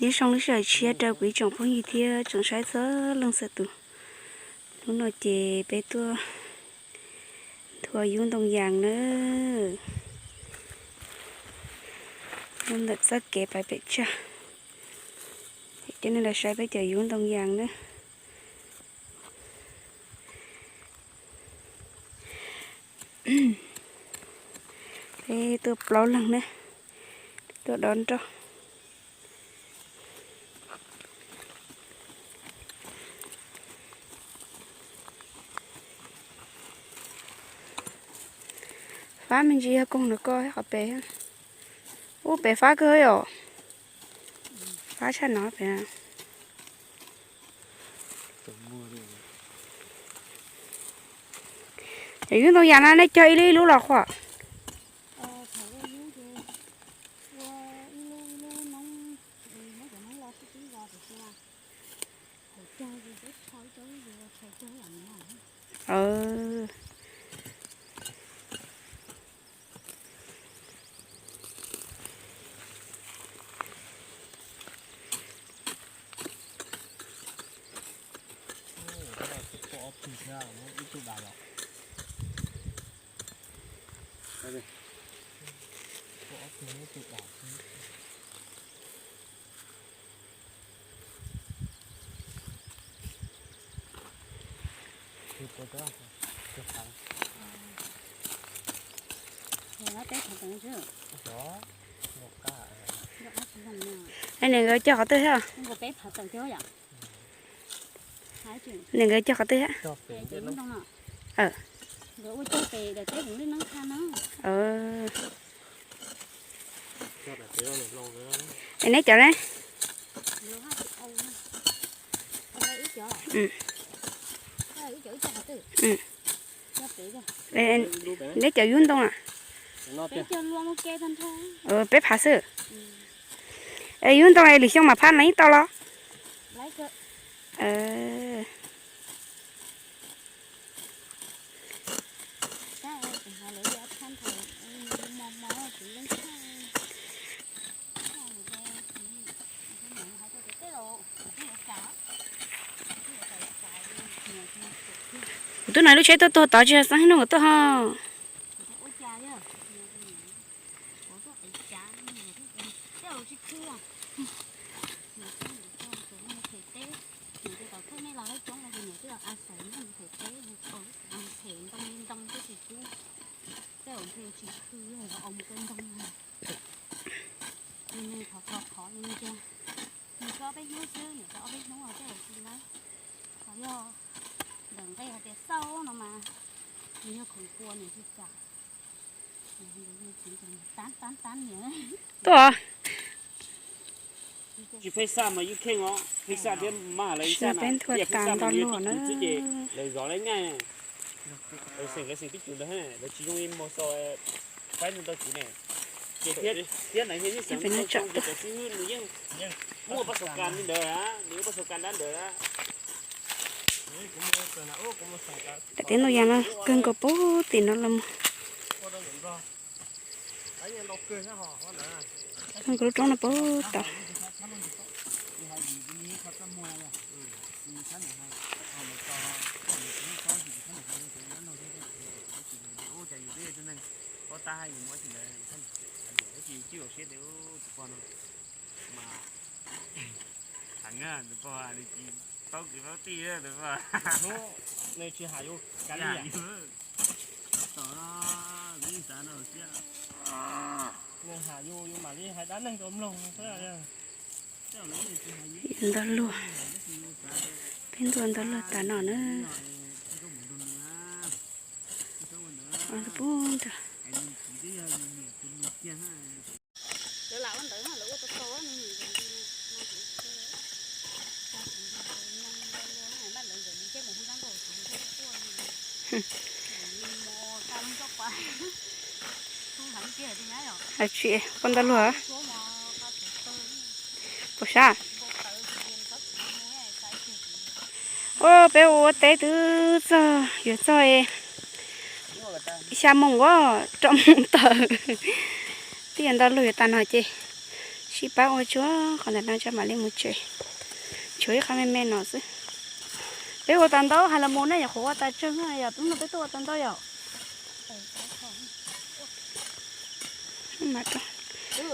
Nyob zoo lub sij hawm tshiab rau kuv ib tsoom phooj ywg thiab tsoom saib txhua leej txhua tus. Hnub no ces peb tuaj nthua yub ntoo yas na, nyob ntawm txoj kev pais pem tsag. Coj nej los saib peb cov yub ntoo yas na. Peb tuaj plaub leeg ne, tuaj dob nroj. Fab me ntsis yog koog no koj qhov pem. Ub, pem fab kawg yom. Fab tshaj no pem. Cov yub ntoo yas no nej cog ib lub ib lub los qhuas? Niam nkawd cog qhov twg thiab? Niam nkawd cog qhov twg thiab? Es neb cov ne? Neb cov yub ntoo a? Peb phav xwb. Es yub ntoo es lwm xyoo mam phab leej tau los? Kuv twb hnav lub tsheb tuaj tuag tod tsis xeeb no kuv tuaj ho. Nws tso ob peb hnub xwb, niam tso ob peb hnub tej zaum tsis lawm. Ho yog ntawm nqe hais tias xauj no mas nws yog khoom kua nws tsis kam. Tab tab tab niam. Tuaj. Tsis pheej xaj mas yeej kheej os, pheej xaj thiab mas lawv xaj na, pheej xaj mas nws yog tib tug xwb ces lawv zov lawv nyaj. Lawv xeem lawv xeem tib tug ntawd, lawv tsis zoo li mos xos faib ntau ntau tug ne. Ces thiab ntawd yog yeej xeem ntau ntau ces cov xib hwb nws yeej muaj pas xaus kas li ntawd, nws muaj pas xaus kas dab ntawd. Tib ntoo yas no kawg nkaus puag tim no los mus. Kawg nkaus lub roob no puag tom. Ntau luag, peb ntuj ntau luag tas no na. Puag nrad. Tsis pom ntau luag. Puas sab? Ua peb ua teb twb txog, yuav txog xya moos, rau moos tawm. Twb yuav ntau luag yuav tas no ces Tsis pab ua tsuag qhov ntawm no tso mam li mus tsev. Tshuav ib qho me me no xwb. Peb ua tau ntau hais los mus na, yog qhuav ua tas tsawg no yom, hnub no peb tuaj ua tau ntau yom.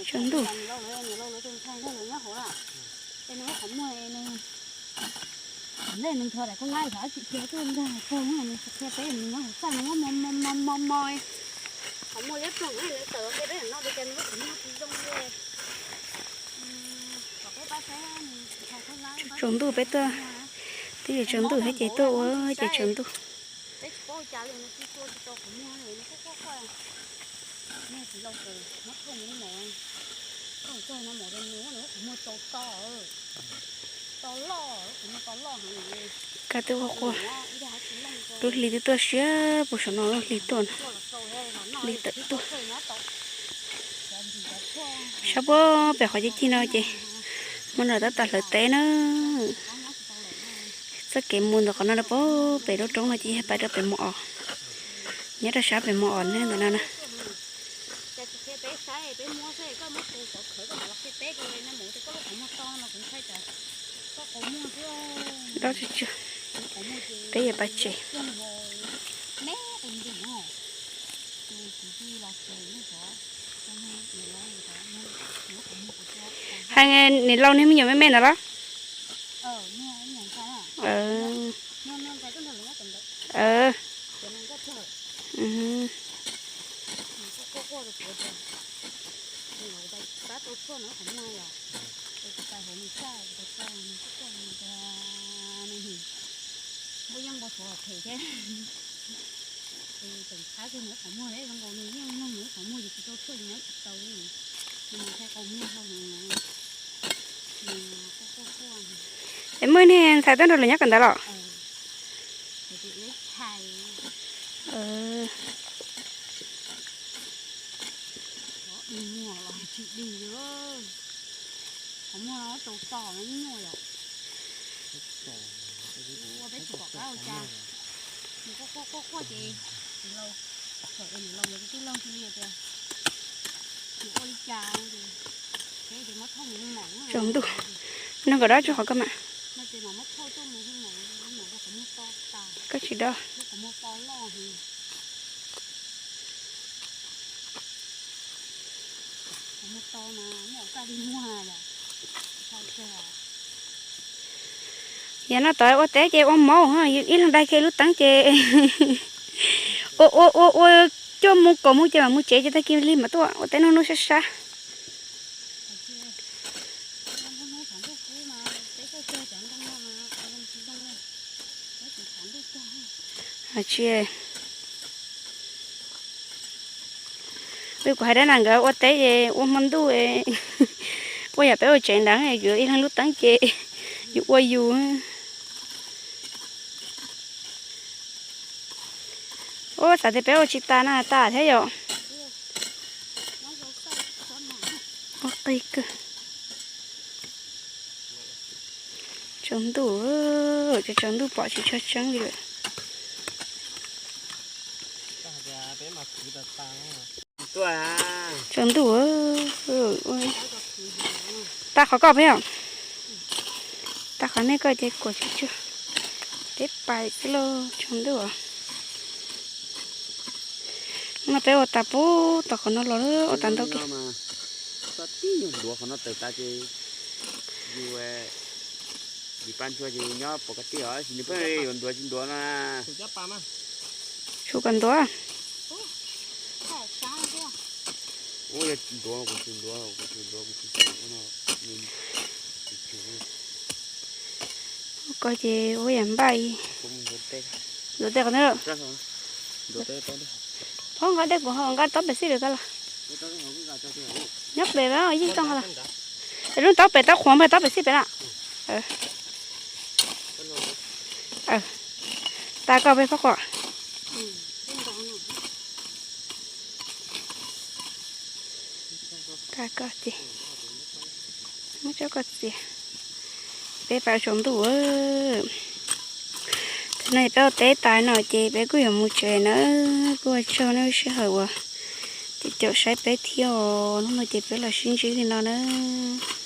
Tsaus ntuj. Tsaus ntuj peb tuaj, twb yuav tsaus ntuj thiab ces tuaj ua ces tsaus ntuj. Kaj twb quaj quaj, lub hli twb tuaj siab puag saum no, lub hli tuaj no, hli tawm tuaj. Sab puag pem qhov cig cig no ces muaj no tab tom hlawv teb na. Txoj kev mus ntawm qhov no rau puag pem lub roob no ces yog pais rau pem Mos Os, nyob rau sab pem Mos Os ne ntawm no na. Dob tsw tsw, peb yuav pais tsev. Hais niam laus niag me nyuam me me ntawd los? Es muaj niag ntxhais tuaj nrog lawv nyob kawm ntawv los? Tsaus ntuj, nug kom dob tso qhov koj mam. Koj tsis dob. Yog no tod ua teb ces ua mov, ib leeg dai kiag lub teeb ces ua ua ua ua cuaj mus kaum mus ces mam mus tsev ces tag kis li mam tuaj ua teb noj noj sab sab. Tsis, kuv hais dab nas nkawd ua teb es ua hmo ntuj, ua yam peb ua tsev ntawd, yus ib leeg lub teeb ces yus ua yus. Ua xav tias peb ua tsis tas na, tas thiab yom. Ua qig kawg. Tsaus ntuj, tsaus ntuj pom tsis tshua tseeb li lawm. Tsaus ntuj, tas qhov koj peb os. Tas qhov nej koj ces kuam tsis tsuag. Peb pais xwb lauj, tsaus ntuj os. No peb ua tas pub tom qhov no los, ua tas ntau kawg. Tshuav kom ntuav. Ko ces ua yam npaj. Ntuav teb qhov twg? Phob nqa dej kuv ho nqa taub pem xij pem ko los. Nyob pem yij tau nqa los. Lub taub pem taub qhuav npag taub pem xij pem na. Tas koj peb phob quaj. Tas koj ces muab tso koj txiav. Peb pais tsaus ntuj. Thaum no peb ua teb tas no ces peb kuj yuav mus tsev na. Kuj ua tsaug nej lub sij hawm uas Ces caum saib peb thiab os, hnub no ces peb los sib ntsib li no nawb.